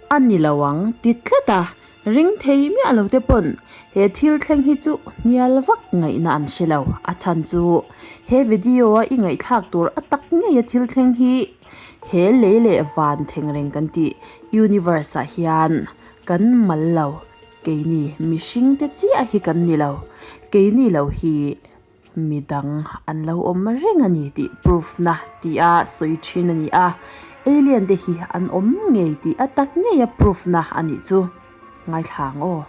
A ni lo ang ti tlat a, ring thei miah lo te pawn he thil thleng hi chu hnial vak ngaihna an hre lo. A chhan chu he video a i ngaihthlak tur a tak ngei a thil thleng hi he lei leh van thengreng kan tih universe ah hian kan mal lo. Keini mihring te chiah hi kan ni lo, keini lo hi midang an lo awm reng a ni tih proof na tia sawi thin a ni a, alien te hi an awm ngei tih a tak ngei a proof na a nih chu ngaithla ang aw.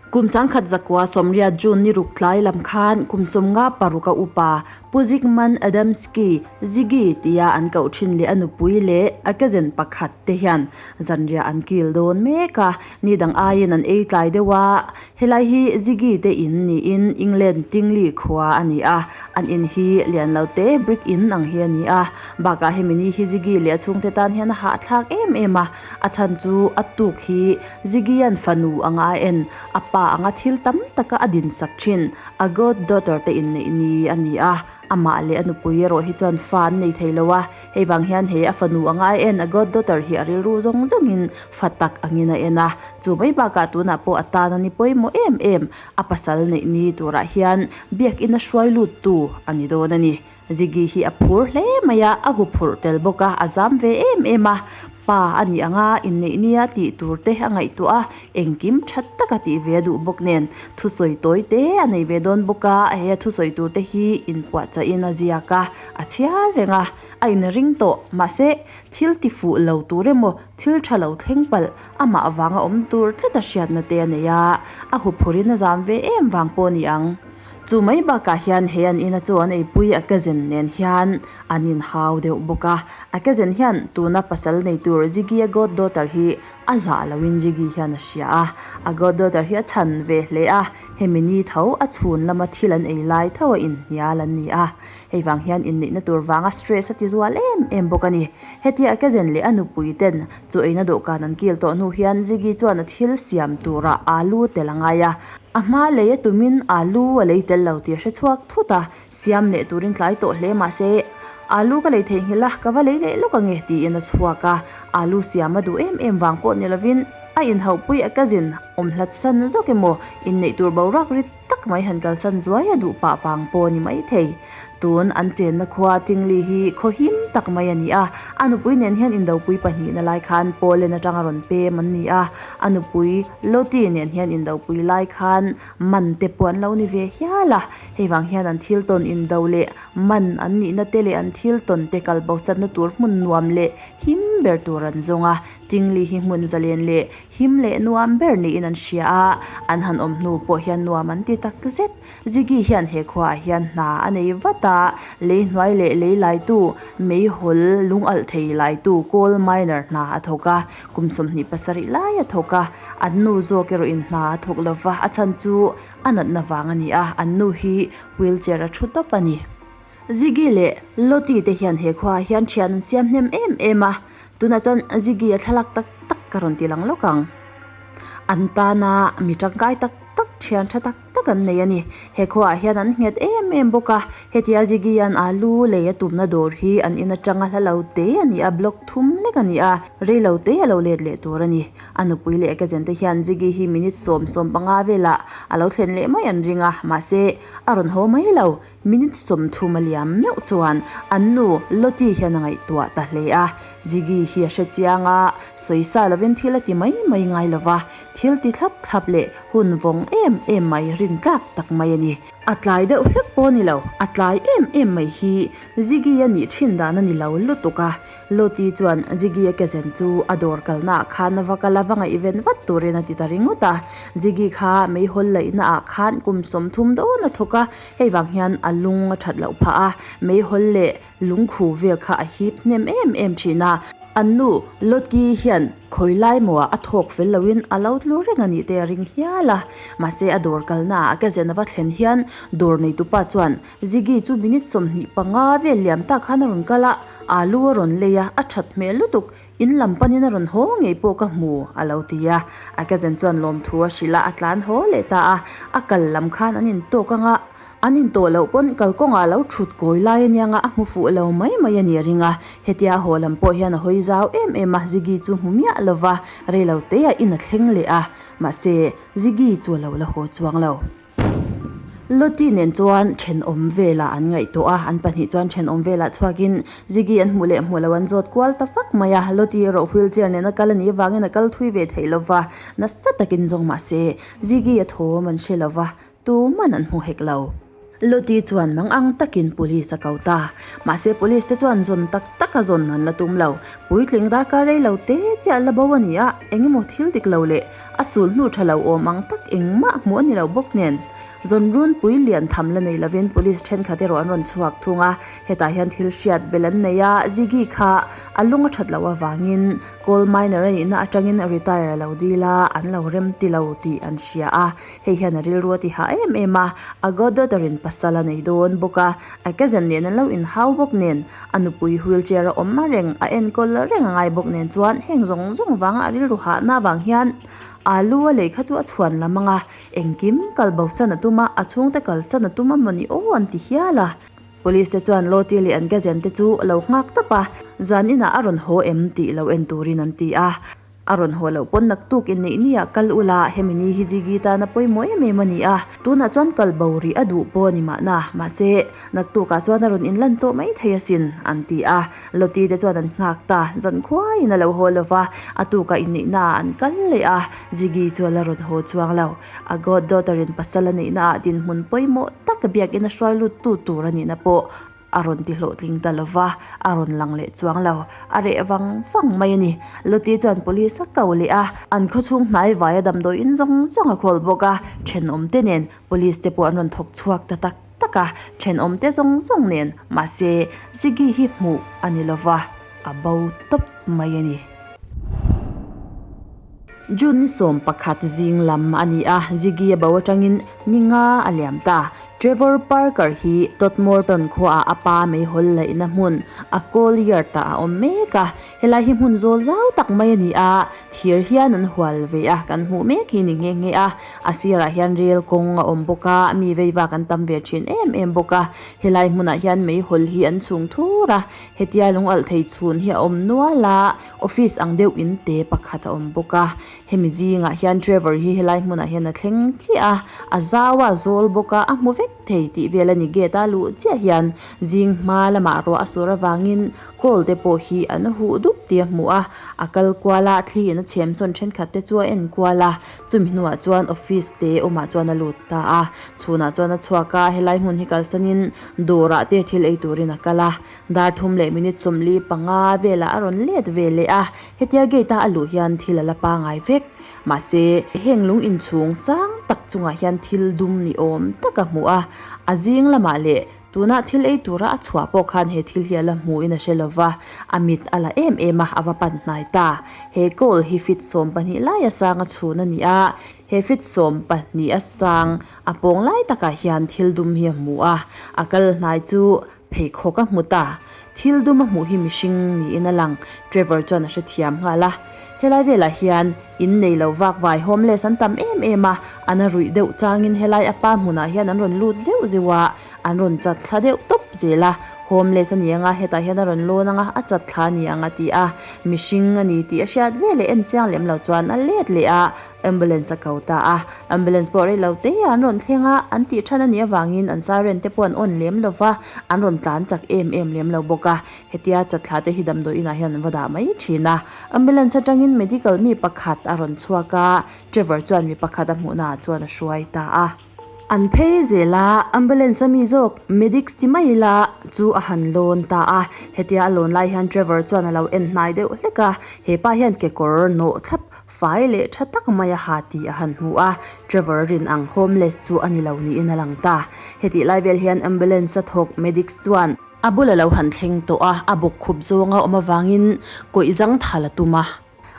Kum sangkhat zakua sawmriat June ni ruk tlai lam khan kum 56 a upa Pu Zygmunt Adamski, Ziggy, tia an koh thin leh a nupui leh a cousin pakhat te hian zanriah an kil dawn mek a, ni dang aiin an ei tlai deuh a. Helai hi Ziggy te in niin England Tingley khua a ni a, an in hi lian lo te brick in ang hi a ni a. Bakah hemi ni hi Ziggy leh a chhungte tan hian a hahthlak em em a, a chhan chu a tuk hi Ziggy-a'n fanu anga a en, a pa anga thil tam taka a dinsak thin, a goddaughter te inneih ni a ni a, amah leh a nupui erawh hi chuan fa an nei thei lo a, hei vang hian he a fanu anga a en, a goddaughter hi a rilru zawng zawngin fa tak angin a en a, chu mai bakah tunah pawh a tan a ni pawimawh em em, a pasal neih ni turah hian biakinn a hruai luttu a ni dawn a ni. Ziggy hi a phur hle mai a, a huphurh tel bawk a, a zam ve em em a. Pa a nih ang a, inneih nia tih tur te a ngaihtuah a, engkim tha taka tih ve a duh bawk nen. Thusawi tawi te a nei ve dawn bawk a, he a thusawi tur te hi inpuahchaihin a ziak a, a chhiar reng a, a inring tawh. Mahse, thil ti fuh lo tur emaw, thil tha lo thleng palh, amah vanga awm tur tlat a hriatna te a nei a, a huphurhin a zam ve em vang pawh a ni ang. Chu mai bakah hian he an ina chu an eipui a cousin nen hian an inhau deuh bawk a. A cousin hian tuna pasal nei tur Ziggy a goddaughter hi a zah loin Ziggy hian a hria a. A goddaughter hi a chhan ve hle a, hemi ni tho a chhun lama thil an ei lai tho a inhnial an ni a. Hei vang hian inneihna tur vanga stress a ti zual em em bawk a ni. Hetia a cousin leh a nupui ten chu eina dawhkan an kil tawh hnu hian Ziggy chuan a thil siam turah alu tel a ngai a. A hma lei a tumin alu a lei tel lo tih a hre chhuak thut a, siam leh turin tlai tawh hle mahse alu ka lei theihnghilh a, ka va lei leh lawk ange tiin a chhuak a, alu siam a duh em em vang pawh ni lovin a inhauhpui a cousin awm hlat san zawk emaw inneih tur boruak rit tak mai han kalsan zuai a duh pah vang pawh a ni maithei. Tun an chenna khua Tingli hi khaw him tak mai a ni a, a nupui nen hian indopui pahnihna lai khan Poland atanga rawn pem an ni a, a nupui Lottie nen hian indopui lai khan man te pawh an lo ni ve hial a, hei vang hian an thil tawn indo leh man an nihna te leh an thil tawn te kal bosatna tur hmun nuam leh him ber tur an zawng a, Tingli hi hmun zalen leh him leh nuam ber niin an hria a, an han awm hnu pawh hian nuam an ti tak zet. Ziggy hian he khuaah hian hna a nei vat a, lei hnuai leh lei laitu, meihawl lung alh thei laitu coal miner hna a thawk a, kum 27 lai a thawk a, an nu zawk erawhin hna a thawk lo va, a chhan chu a natna vang a ni a, an nu hi wheelchair a thu tawp a ni. Ziggy leh Lottie te hian he khuaah hian thian an siam hnem em em a, tunah chuan Ziggy a thlalak tak tak ka rawn ti lang lawk ang. An tana mi tangkai tak tak thian tha tak tak an nei a ni. He khuaah hian an nghet em em bawk a, hetia Ziggy-a'n alu lei a tumna dawr hi an in atanga hla lo te a ni a, block thum lek a ni a, rei lo te a lo let leh tur a ni. A nupui leh ka zente hian Ziggy hi minute 10 15 velah a lo thlen leh mai an ring a, mahse a rawn haw mai lo. Minute 30 a liam meuh chuan an nu Lottie hian a ngaihtuah ta hle a, Ziggy hi a hre chiang a, sawisa lovin thil a ti mai mai ngai lo va, thil ti thlap thlap leh hun vawng em em mai rin tlak tak mai a ni. A tlai deuh hlek pawh a ni lo, a tlai em em mai hi Ziggy a nih thin dan a ni lo lutuk a, Lottie chuan Ziggy a kezen chu a dawr kalna ah khan a va kal a, va ngaihven vat turin a ti ta ringawt a, Ziggy kha meihawl laihna ah khan kum 30 dawn a thawk a, Hei vang hian a lung a that loh phah a, meihawl leh lungkhu vel kha a hip hnem em em thin a. An nu Lottie hian khawi lai mawah a thawk fel loin a lo tlu reng a nih te a ring hial a. Mahse a dawr kalnaah a kezen a va thlen hian dawr neitupa chuan Ziggy chu minute 25 vel liam tak khan a rawn kal a, alu a rawn lei a, a that hmel lutuk. In lam panin a rawn haw ngei pawh ka hmu, a lo ti a. A cousin chuan lawmthu a hrilh a, a tlan haw leh ta a. A kal lam khan an intawk ang a, an intawh loh pawn kalkawngah a lo thut kawi lai aniang a, a hmu fuh lo mai mai a ni a ring a. Hetia a haw lam pawh hian a hawi zau em em a, Ziggy chu hmu miah lo va, rei lo teah in a thleng leh a. Mahse, Ziggy chu a lo la haw chuang lo. Lottie nen chuan thenawm velah an ngaihtuah a, an pahnih chuan thenawm velah chhuakin Ziggy an hmuh leh hmuh loh an zawt kual ta vak mai a, Lottie erawh wheelchair nena kal a nih avangin a kal thui ve theih lo va, nasa takin zawng mah se Ziggy a thawm an hre lo va, tuman an hmu hek lo. Lottie chuan mang ang takin police a ko ta. Mahse police te chuan zawn tak tak a zawn an la tum lo. Puitling darkar rei lo te chiah la bo a ni a, eng emaw thil dik lo leh a sul hnu tha lo awm ang tak engmah hmuh a ni lo bawk nen. Zawn runpui lian tham la nei lovin police thenkhat erawh an rawn chhuak thung a, hetah hian thil hriat belh an nei a, Ziggy kha a lung a that loh avangin coal miner a nihna atangin retire a lo dil a, an lo rem ti lo tih an hria a, hei hian a rilru a ti hah em em a, a goddaughter in pasal a nei dawn bawk a, a cousin nen an lo inhau bawk nen, a nupui wheelchair a awm reng, a enkawl reng a ngai bawk nen chuan heng zawng zawng vanga a rilru hahna avang hian alu a lei kha chu a chhuan lam ang a, engkim kal bosan a tum a, a chhungte kalsan a tum a mawni aw an ti hial a. Police te chuan Lottie leh an cousin te chu a lo nghak tawp a, zan inah a rawn haw em tih lo en turin an ti a. A rawn haw loh pawn naktuk inneih ni ah kal ula, hemi ni hi Ziggy tana pawimawh em em a ni a, tunah chuan kal bo rih a duh pawh a ni mahna, mahse, naktuk ah chuan a rawn inlan tawh mai thei asin, an ti a. Lottie te chuan an nghak ta, zan khuaiin a lo haw lo va, a tukah inneihna ah an kal leh a, Ziggy chu a la rawn haw chuang lo. A goddaughter in pasal a neihna ah dinhmun pawimawh tak biakin a hruai lut tu tur a nihna pawh A rawn ti hlawhtling ta lo va, a rawn lang leh chuang lo. A reh vang vang mai a ni. Lottie chuan police a ko leh a, an khawchhung hnai vaia damdawi in zawng zawng a khawl bawk a, thenawm te nen police te pawh an rawn thawk chhuak ta tak tak a, thenawm te zawng zawng nen. Mahse, Ziggy hi hmuh a ni lo va, a bo tawp mai a ni. June ni 11 zing lam a ni a, Ziggy a bo atangin ni nga a liam ta. Trevor Parker hi Todmorden khuaah a pa meihawl laihna hmun a coal yard ah a awm mek a, helai hi hmun zawl zau tak mai a ni a, thir hian an hual ve a, kan hmuh mek hi ni nghe nghe a, a sirah hian rel kawng a awm bawk a, mi veiva kan tam ve thin em em bawk a, helai hmunah hian meihawl hi an chhung thur a, hetia lung alh thei chhun hi a awm nual a, office ang deuh in te pakhat a awm bawk a. Hemi zingah hian Trevor hi helai hmunah hian a thleng chiah a, a zau a, a zawl bawk a, a hmu vek thei tih vel a ni. Gate a luh chiah hian zing hma lamah ruah a sur avangin kawl te pawh hi an huh dup tih a hmu a, a kal kual a, thli in a chhem sawn thenkhat te chu a en kual a, chumi hnuah chuan office te awmah chuan a lut ta a, chhunah chuan a chhuak a, helai hmun hi kalsanin dawrah te thil ei turin a kal a. Dar thum leh minute 45 velah a rawn let ve leh a, hetia gate a a luh hian thil a la pangai vek. Mahse, heng lung inchhung sang tak chungah hian thil dum ni awm tak a hmu a, a zing lamah leh tuna thil ei tura a chhuah pawh khan he thil hi a la hmuhin a hre lo va, a mit a la em em a, a va pan hnai ta. He kawl hi feet 12 laia sang a chhun a ni a, he feet 12 a sang a pawng lai takah hian thil dum hi a hmu a, a kal hnai chu Pheikhawk a hmu ta. Thil dum a hmuh hi mihring niin a lang. Trevor chuan a hrethiam nghal a. Helai velah hian in nei lo vak vai homeless an tam em em a, an a ruih deuh changin helai a pa hmunah hian an rawn lut zeuh zeuh a, an rawn chat thla deuh tawp zel a. Homeless a ni ang a, hetah hian a rawn lawn ang a, a chat thla a ni ang a ti a. Mihring a ni tih a hriat veleh en chiang lem lo chuan a let leh a. Ambulance a ko ta a, ambulance pawh rei lo te an rawn thleng a, an tih than a nih avangin an siren te pawh an on lem lo va, an rawn tlan chak em em lem lo bawk a, hetia chatthla te hi damdawi inah hian an va dah mai thin a. Ambulance atangin medical mi pakhat a rawn chhuak a, Trevor chuan mi pakhat a hmuhna ah chuan a hruai ta a. An phei zel a, ambulance a mi zawk medics ti mai ila chu a han lawn ta a, hetia a lawn lai hian Trevor chuan a lo en hnai deuh hlek a, hepa hian kekawr nawh thlap Fai leh tha tak mai a ha tih a han hmu a, Trevor rin ang homeless chu a ni lo niin a lang ta. Hetih lai vel hian ambulance a thawk medics chuan a bul a lo han thleng tawh a, a bawk khup zawng a awm avangin kawih zang thal a tum a.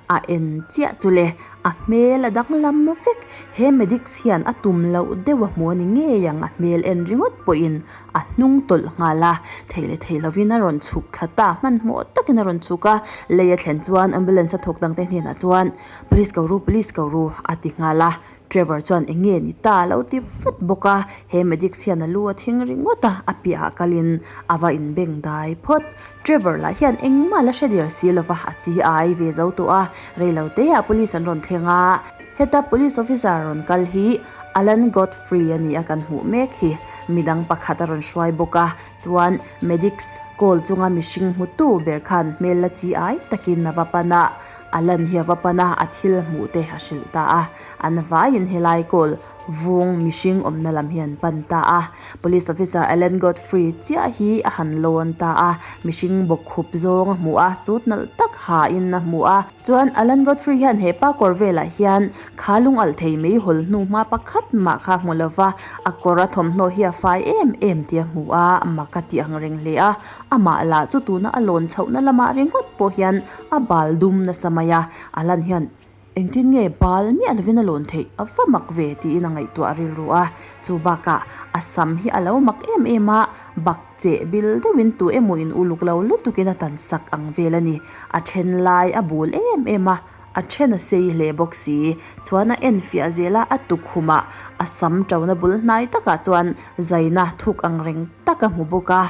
A en chiah chu le, a hmel a danglam vek. He medics hian a tum loh deuh a hmu a ni ngei ang, a hmel en ringawt pawhin a hnung tawlh nghal a. Thei leh thei lovin a rawn chhuk thla ta, hmanhmawh takin a rawn chhuk a. Lei a thlen chuan ambulance a thawk dangte hnenah chuan, Police ko ru, police ko ru a ti nghal a. Trevor chuan eng nge ni ta a lo ti vat bawk a, he medics hian a lu a thing ringawt a, a piahah kalin a va inbeng dai phawt. Trevor lah hian engmah la hre der si lova a chi ai ve zo tawh a, reilo teah police an rawn thleng a, heta police officer rawn kal hi Alan Godfrey a ni a kan hmuh mek hi, midang pakhat a rawn hruai bawk a, chuan medics call chunga mihring hmutu ber khan hmel la chi ai takin a va pan a. Alan hi a va pan a, a thil hmuh te a hrilh ta a. An vaiin helai kawl vung mihring awmna lam hi an pan ta a. Police officer Alan Godfrey chiah hi a han lawn ta a, mihring bawkkhup zawng a hmu a, suit nalh tak hain a hmu a. Chuan Alan Godfrey hian he pa kawr velah hian kha lung alh thei mai hawl hnu hma pakhat mah kha hmu lova, a kawr a thawmhnaw hi a fai em em tih a hmu a, mak a tih ang reng hle a. Amah lah chu tuna a lawn chhohna lamah ringawt pawh hian a bal dum nasa mai a, a lan hian engtin nge bal miah lovin a lawn theih a va mak ve tiin a ngaihtuah rilru a. Chu bakah a sam hi a lo mak em em a, bak cheh bil deuhin tu emaw in uluk lo lutukin a tan sak ang vel a ni. A then lai a bul em em a, a then a sei hle bawk si. Chuan a en fiah zel a, a tukhumah a sam tona bul hnai takah chuan zaina thuk ang reng tak a hmu bawk a.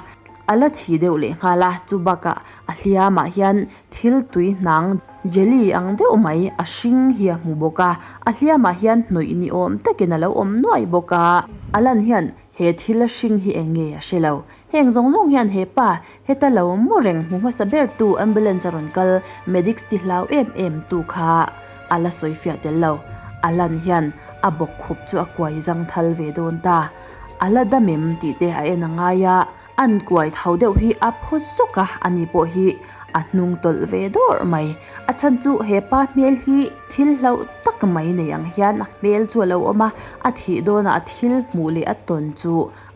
A la thi deuh leh nghal a, chu bakah a hliamah hian thil tui hnang jelly ang deuh mai a hring hi a hmu bawk a, a hliamah hian hnawih ni awm takin a lo awm nuai bawk a. A lan hian he thil a hring hi eng nge a hre lo. Heng zawng zawng hian he pa heta lo mu reng hmu hmasa ber tu ambulance a rawn kal medics ti hlau em em tu kha a la sawi fiah tel lo. A lan hian a bawkkhup chu a kuai zang thal ve dawn ta. A la dam em tih te a en a ngai a, an kuai tho deuh hi a phu zawk a, ani pawh hi a hnung tawlh ve dawrh mai. A chhan chu he pa hmel hi thil hlauh tak mai nei ang hian a hmel chu a lo awm a, a thih dawnah a thil hmuh leh a tawn chu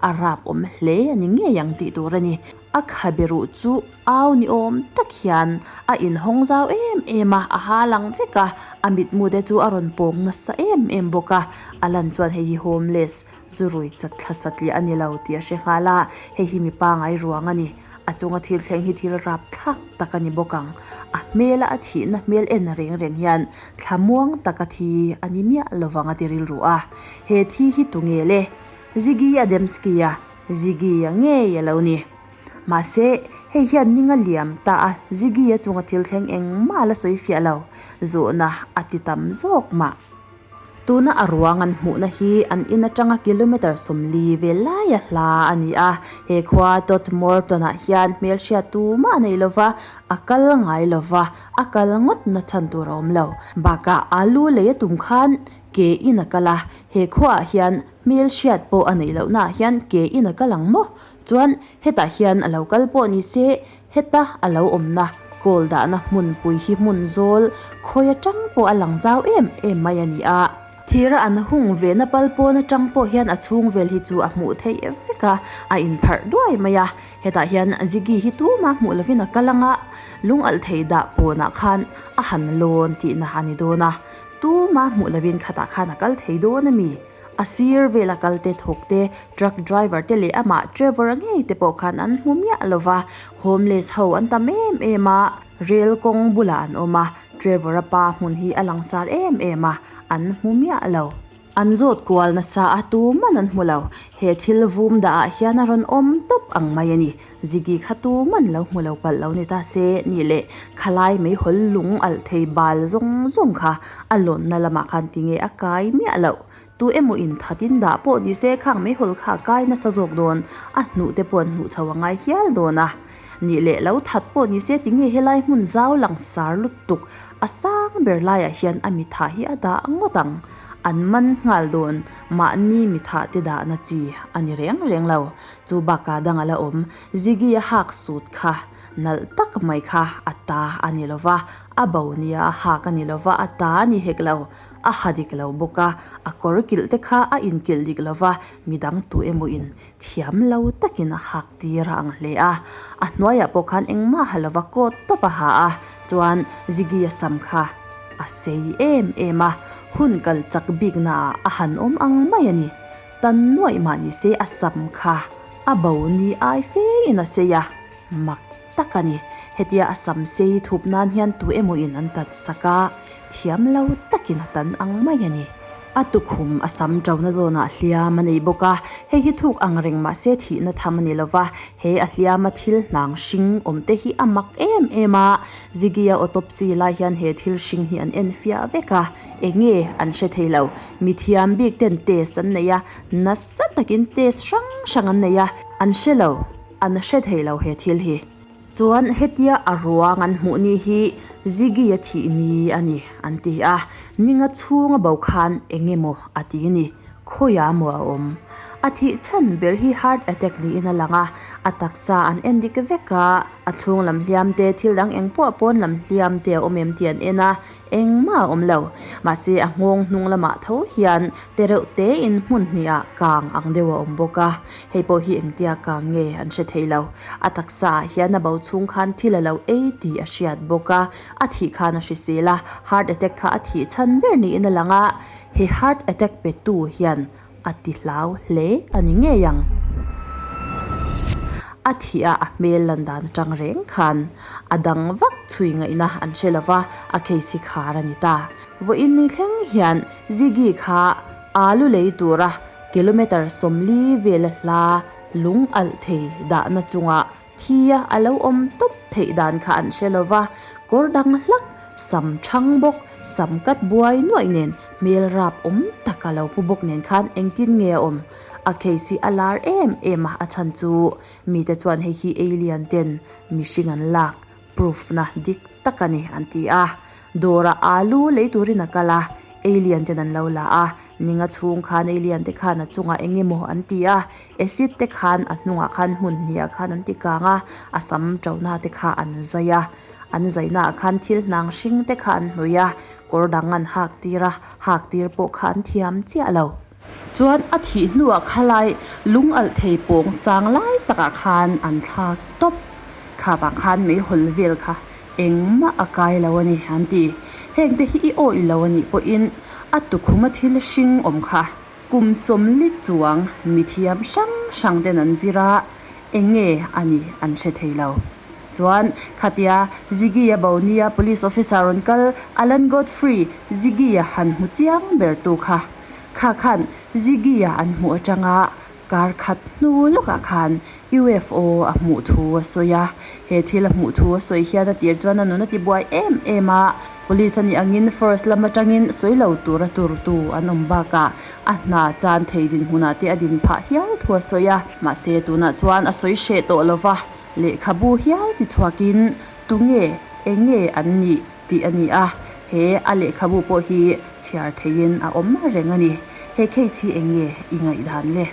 a rap awm hle a ni ngei ang tih tur a ni. A khabe ruh chu au ni awm tak hian a inhawng zau em em a, a ha lang vek a, a mitmu te chu a rawn pawng nasa em em bawk a, a lan chuan hei hi homeless Zurui chat thla satliah a ni lo tih a hre nghal a, hei hi mi pangai ruang a ni. A chunga thil thleng hi thil rapthlak tak a ni bawk ang. A hmela a thihna hmel en reng reng hian thlamuang taka thi a ni miah lovang a ti rilru a. He thi hi tu nge le? Ziggy Adamski-a, Ziggy-a ngei a lo ni. Mahse, hei hian ning a liam ta a, Ziggy-a chunga thil thleng engmah a la sawi fiah lo. Zawhna a ti tam zawk mah. Tuna a ruang an hmuhna hi an in atanga kilometre 40 vel laia hla a ni a, he khua Todmorden ah hian hmelhriat tumah a nei lova, a kal ngai lova, a kal ngawt na chhan tur a awm lo. Bakah alu lei a tum khan ke in a kal a, he khuaah hian hmelhriat pawh a neih lohnaah hian ke in a kal ang maw? Chuan hetah hian a lo kal pawh ni se Heta a lo awmna kawl dahna hmunpui hi hmun zawl khawi atang pawh a lang zau em em mai a ni a. Thira an hung vehna pal pawn atang pawh hian a chhung vel hi chu a hmuh theih vek a, a inpharh duai mai a. Hetah hian Ziggy hi tumah hmuh lovin a kal ang a, lung alh thei dah pawnah khan a han lawn tihna a ni dawn a. Tumah hmuh lovin khatah khan a kal thei dawn a mi? A sir vela kal te thawk te, truck driver te leh amah Trevor a ngei te pawh khan an hmu miah lo va, homeless ho an tam em em a, rel kawng bulah an awm a, Trevor a pa hmun hi a langsar em em a, an hmu miah lo. An zawt kual nasa a tuman an hmu lo, he thil vum dah ah hian a rawn awm tawp ang mai a ni. Ziggy kha tuman lo hmu lo palh lo ni ta se, nih leh khalai meihawl lung alh thei bal zawng zawng kha a lawnna lamah khan tinge a kai miah loh. Tu emaw in thatin dah pawh ni se khang meihawl kha a kai nasa zawk dawn, a hnuh te pawh an hnuh chho a ngai hial dawn a. Nih leh lo that pawh ni se tinge helai hmun zau langsar lutuk a sang ber laiah hian a mitha hi a dah ngawt ang. An man nghal dawn, mahni mitha te dahna chi a ni reng reng lo. Chu bakah dang a la awm, Ziggy a hak sut kha nalh tak mai kha a ta a ni lo va, a bo nia a hak a ni lo va, a ta a ni hek lo, a ha dik lo bawk a, a kawr kilh te kha a inkilh dik lo va, midang tu emaw in thiam lo takin a hak tir a ang hle a, a hnuaiah pawh khan engmah ha lo va coat tawp a ha a, chuan Ziggy a sam kha. A sei em em a, hun kal chak biknaah a han awm ang mai a ni. Tan nuaih mah ni se a sam kha a bo ni ai fe in a sei a, mak tak a ni. Hetia a sam sei thup nan hian tu emaw in an tan sak a, thiam lo takin a tan ang mai a ni. A tukhum a sam ṭona zawnah hliam a nei bawk a, hei hi thuk ang reng mah se thihna tham a ni lo va, he a hliama thil hnang hring awm te hi a mak em em a, Ziggy-a autopsy lai hian he thil hring hi an en fiah vek a, eng nge an hre thei lo. Mithiam bik ten test an nei a, nasa takin test hrang hrang an nei a, an hre lo, an hre thei lo he thil hi. Chuan hetia a ruang an hmuh ni hi Ziggy-a thih ni a ni an ti a, ninga chhunga bo khan eng emaw a ti ni. Khawiah maw a awm? A thih chhan ber hi heart attack niin a lang a, a taksa an en dik vek a, a chhung lam hliam te, thil dang eng pawh pawn lam hliam te a awm em tih an en a, engmah a awm lo. Mahse a nghawng hnung lamah tho hian te reuh tein hmun hnihah kang ang deuh a awm bawk a, hei pawh hi engtia kang nge an hre thei lo. A taksa ah hian a bo chhung khan thil a lo ei tih a hriat bawk a, a thih khan a hrisel a, heart attack kha a thih chhan ber niin a lang a, He heart attack pe tu hian a ti hlau hle a ni ngei ang. A thih a a hmel lan dan atang reng khan a dang vak chhui ngaihna an hre lova, a case hi khar a ni ta. Vawiin ni thleng hian Ziggy kha alu lei tura kilometre 40 vela hla lung alh thei dahna chungah Thia a lo awm tawp theih dan kha an hre lo va, kawr dang hlak, sam thang bawk, sam kat buai nuaih nen hmel rap awm tak a lo pu bawk nen khan engtin nge a awm? A case hi a lar em em a, a chhan chu mite chuan hei hi alien ten mihring an lak proof na dik tak a ni an ti a. Dawrah alu lei turin a kal a, alien ten an lo la a, Ninga chhung khan alien te khan a chungah eng emaw an ti a, acid te khan a hnungah khan hmun hniah khan an ti kang a, a sam ṭona te kha an zai a, an zaihnaah khan thil hnang hring te kha an hnawih a, kawr dang an hak tir a, hak tir pawh kha an thiam chiah lo. Chuan a thih hnuah khalai lung alh thei pawng sang lai takah khan an thlak tawp. Khapah khan meihawl vel kha Engmah a kai lo a ni, an ti. Hengte hi i awih lo a nih pawhin a tukhuma thil hring awm kha kum 40 chuang mithiam hrang hrang ten an zir a, eng nge a nih an hre thei lo. Chuan khatia Ziggy-a bo nia police officer rawn kal Alan Godfrey, Ziggy-a han hmu chiang ber tu kha. Kha khan Ziggy-a an hmuh atanga Kar khat hnu lawkah khan UFO a hmuh thu a sawi a, he thil a hmuh thu a sawi hian a tir chuan a nun a ti buai em em a, Police a nih angin force lam atangin sawi lo tura turtu an awm bakah a hna chan thei dinhmunah te a din phah hial thu a sawi a, mahse tunah chuan a sawi hreh tawh lova lehkhabu hial ti chhuakin tunge eng nge an nih tih a ni a, he a lehkhabu pawh hi chhiar theihin a awm reng a ni. He case hi eng nge i ngaihdan le?